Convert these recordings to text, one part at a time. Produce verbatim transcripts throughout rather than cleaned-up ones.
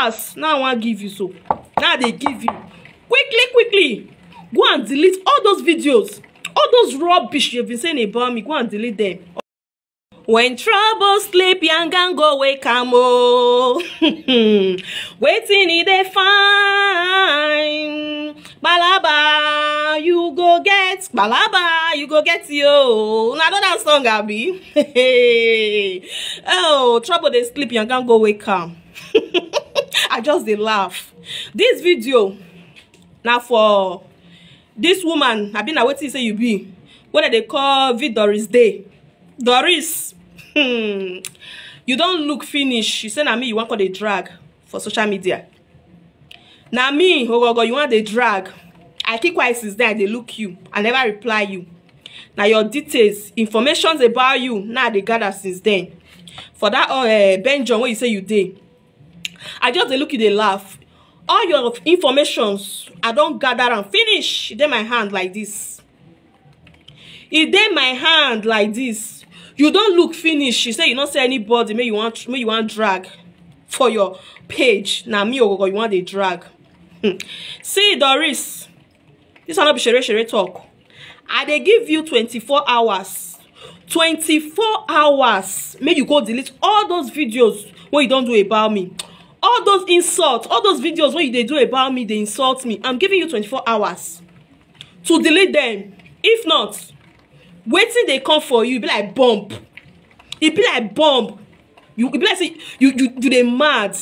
As now I wan give you so. Now they give you. Quickly, quickly. Go and delete all those videos. All those rubbish you've been saying about me. Go and delete them. When trouble sleep, young and go wake am oh. Waiting in the fine. Balaba, you go get. Balaba, you go get yo. Na another song, Abi. Oh, trouble they sleep, young and go wake am. I just dey laugh. This video now for this woman. I been waiting say you be. What they call V Doris Day. Doris, hmm, you don't look finish. You say na me you want call the drag for social media. Na me, Ogogo, you want the drag. I keep quiet since then. I dey look you. I never reply you. Now your details, informations about you, now they gather since then. For that uh, Benjamin, what you say you did. I just dey look you, they laugh. All your informations, I don't gather and finish. They my hand like this. E dey my hand like this. You don't look finish. You say you don't say anybody. May you want, may you want drag for your page. Now me, Ogogo, you want the drag. Hmm. See, Doris, this one not be shere shere talk. I dey give you twenty-four hours. Twenty-four hours. May you go delete all those videos what you don't do about me. All those insults, all those videos what you they do about me, they insult me. I'm giving you twenty-four hours to delete them. If not, waiting they come for you. Be like bomb. It be like bomb. You it be like say you you you they mad.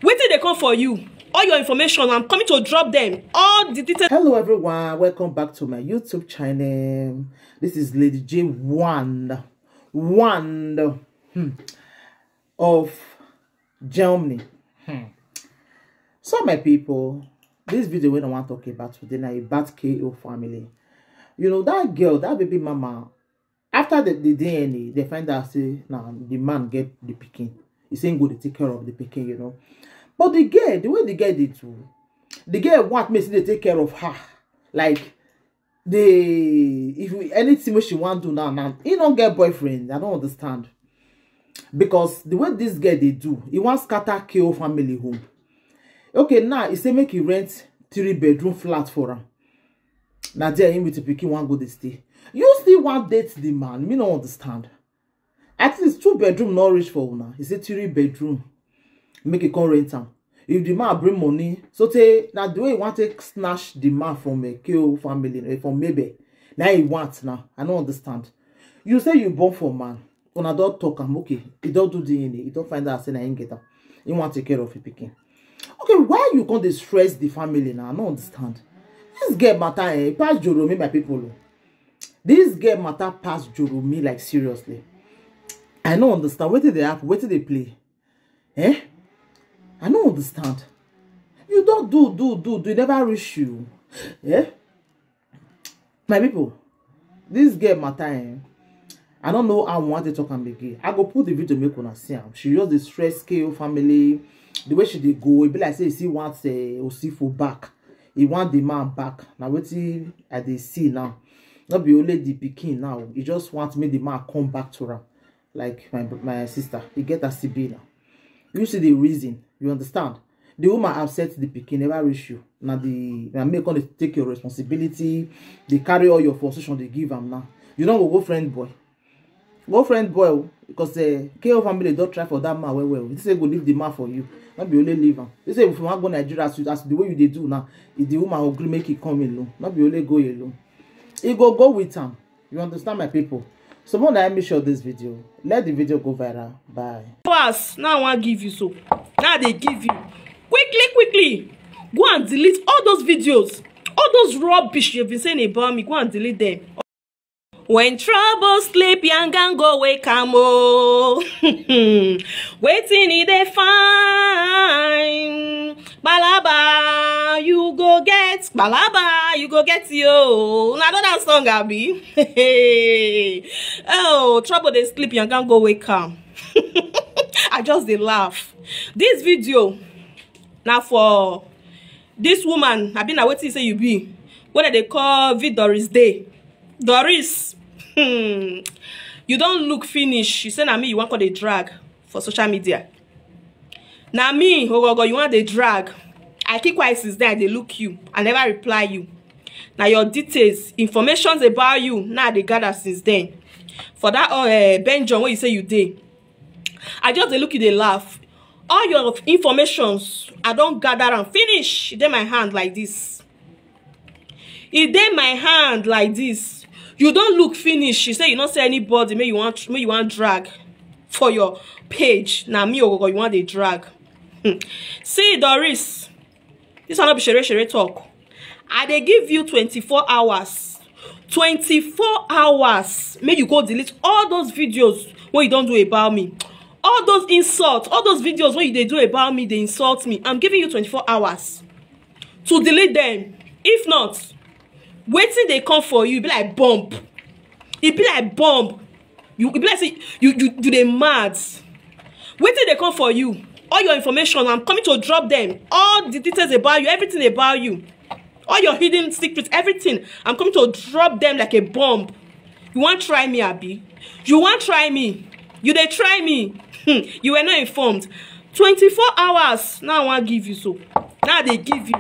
Waiting they come for you. All your information, I'm coming to drop them. All the details. Hello everyone, welcome back to my YouTube channel. This is Lady J One, one hmm, of Germany. Hmm. So my people, this video we don't want to talk about today now about K O family. You know that girl, that baby mama. After the, the D N A, they find out say now the man get the picking. He saying go to take care of the picking, you know. But the girl, the way the girl did too, the girl want me to take care of her. Like they if we anything what she want to do now now he don't get boyfriend. I don't understand because the way this girl they do he wants scatter K O family home. Okay, now he say make he rent three bedroom flat for him. Now there him with the pikin one go they stay. You still want date the man? Me no understand. At least two bedroom not reach for una. He say three bedroom. Make it come rent am. If the man bring money, so say now the way he want to snatch the man from a K O family, eh, from maybe. Now he wants now. I don't understand. You say you born for man. Una don't talk am okay. He don't do D N A. He don't find out say na him get am. He want take care of his pikin. Okay, why you come dey stress the family now? I don't understand. This girl matter eh, pass Joromi, my people. Oh. This girl matter pass Joromi like seriously. I don't understand. Where did they happen? Where did they play? Eh? I don't understand. You don't do do do do. It never reach you. Eh? My people, this girl matter eh? I don't know how I want to talk am again. I go put the video make una see am. She just dey stress K O family. The way she dey go, e be like say she want uh, Osifo back. He want the man back. Now what I dey see now. Not be only the pikin now. He just want me the man come back to her. Like my my sister, he get a C B now. You see the reason. You understand? The woman upset the pikin never reach you. Now the now make come take your responsibility. They carry all your frustration. They give am now. You don't go go friend boy. Go friend boy oh, because uh, K O family don't try for that man well well. This say go leave the man for you. Not be only leave am. This say if you want go Nigeria as, you- as the way you dey do now, if the woman agree make it come alone. Not be only go alone. He go go with am. You understand my people? So more than I make sure this video. Let the video go viral. Bye. Pass now I wan give you so. Now they give you. Quickly, quickly. Go and delete all those videos. All those rubbish you've been saying about me. Go and delete them. When trouble sleep, young and go wake am oh. Waiting in the fine. Balaba, you go get. Balaba, you go get yo. Na another song, Abi. Oh, trouble they sleep, young and go wake am. I just dey laugh. This video now for this woman. I been waiting say you be. What they call V Doris Day. Doris, hmm, you don't look finish. You say na me you want call the drag for social media. Na me, Ogogo, you want the drag. I keep quiet since then, I dey look you. I never reply you. Now your details, informations about you, now they gather since then. For that uh, Benjamin, what you say you did, I just dey look you, they laugh. All your informations, I don't gather and finish. They my hand like this. E dey my hand like this. You don't look finish. You say you don't say anybody. May you want, may you want drag for your page. Now me, Ogogo, you want a drag. Hmm. See, Doris, this one not be shere shere talk. I dey give you twenty-four hours. Twenty-four hours. May you go delete all those videos what you don't do about me. All those insults, all those videos what you they do about me, they insult me. I'm giving you twenty-four hours to delete them. If not, waiting they come for you, be like bomb. It be like bomb. You, it be like say you, you, you they mad. Waiting they come for you. All your information, I'm coming to drop them. All the details about you, everything about you. All your hidden secrets, everything. I'm coming to drop them like a bomb. You want try me, Abby? You want try me? You they try me? Hmm, you were not informed. Twenty-four hours. Now I want give you so. Now they give you.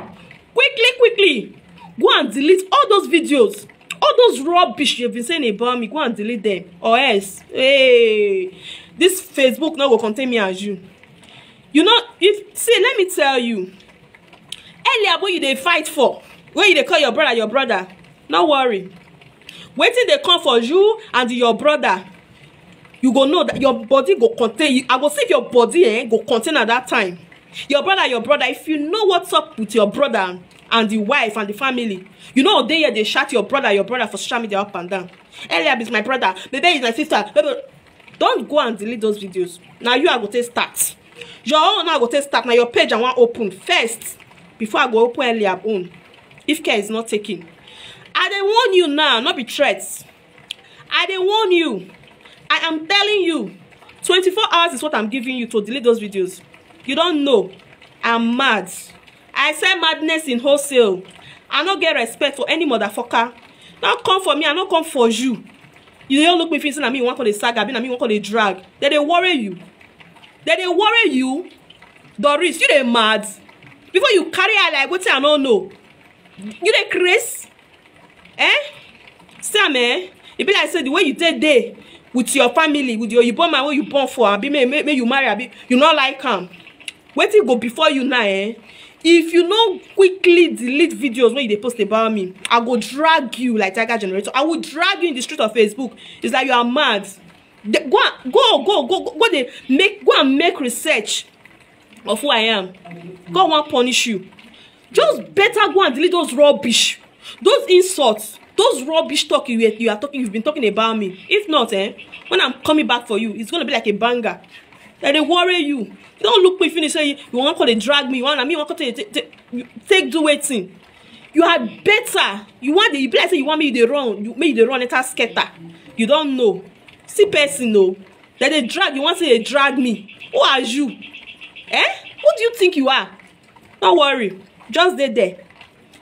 Quickly, quickly. Go and delete all those videos. All those rubbish you've been saying about me. Go and delete them. Or else. Hey. This Facebook now will contain me as you. You know, if see, let me tell you. Earlier, what you they fight for? Where you they call your brother, your brother? No worry. Waiting they come for you and your brother. You go know that your body go contain. You, I go see if your body eh, go contain at that time. Your brother, your brother. If you know what's up with your brother and the wife and the family, you know they here they shout your brother, your brother for social media up and down. Earlier is my brother, baby is my sister. Don't go and delete those videos. Now you are going to start. Your own now go to start. Now your page I want open first before I go open Eliab own. If care is not taken, I they warn you now, not be threats. I they warn you. I am telling you, twenty-four hours is what I'm giving you to delete those videos. You don't know. I'm mad. I sell madness in wholesale. I no get respect for any motherfucker. Not come for me, I not come for you. You don't look me facing at me, you want call a saga, be me, you want call a drag. They they worry you. They they worry you. Doris, you they mad. Before you carry her like what I don't know. You they craze? Eh? Sam, eh? It be like say the way you take day with your family, with your you born man where you born for, abi may, may, may you marry, abi you not like him. Wait till go before you now, eh? If you no quickly delete videos when you dey post about me, I go drag you like Tiger Generator. I will drag you in the street of Facebook. It's like you are mad. Go go go go go go. They make go and make research of who I am. God won't punish you. Just better go and delete those rubbish, those insults, those rubbish talk you, you are talking, you've been talking about me. If not, eh, when I'm coming back for you, it's gonna be like a banger. That they worry you. You don't look me finish say you want to drag me. You want me want to take take do waiting. You had better. You want the you be like say you want me the run. You me the run enter scatter. You don't know. See person no. That they drag. You want say they drag me. Who are you? Eh? Who do you think you are? No worry. Just dey there.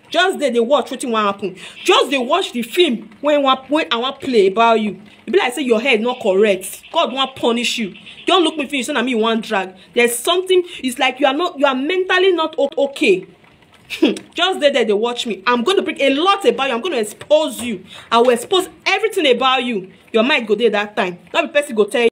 Just dey dey watch wetin wan happen. Just dey watch the film when wan when I wan play about you. E be like say your head no correct. God wan punish you. Don look me finish say na me you wan drag. There's something, it's like you are not, you are mentally not o- okay. Just dey there dey watch me. I'm going to bring a lot about you. I'm going to expose you. I will expose everything about you. Your mind go dey that time. No be person go tell you.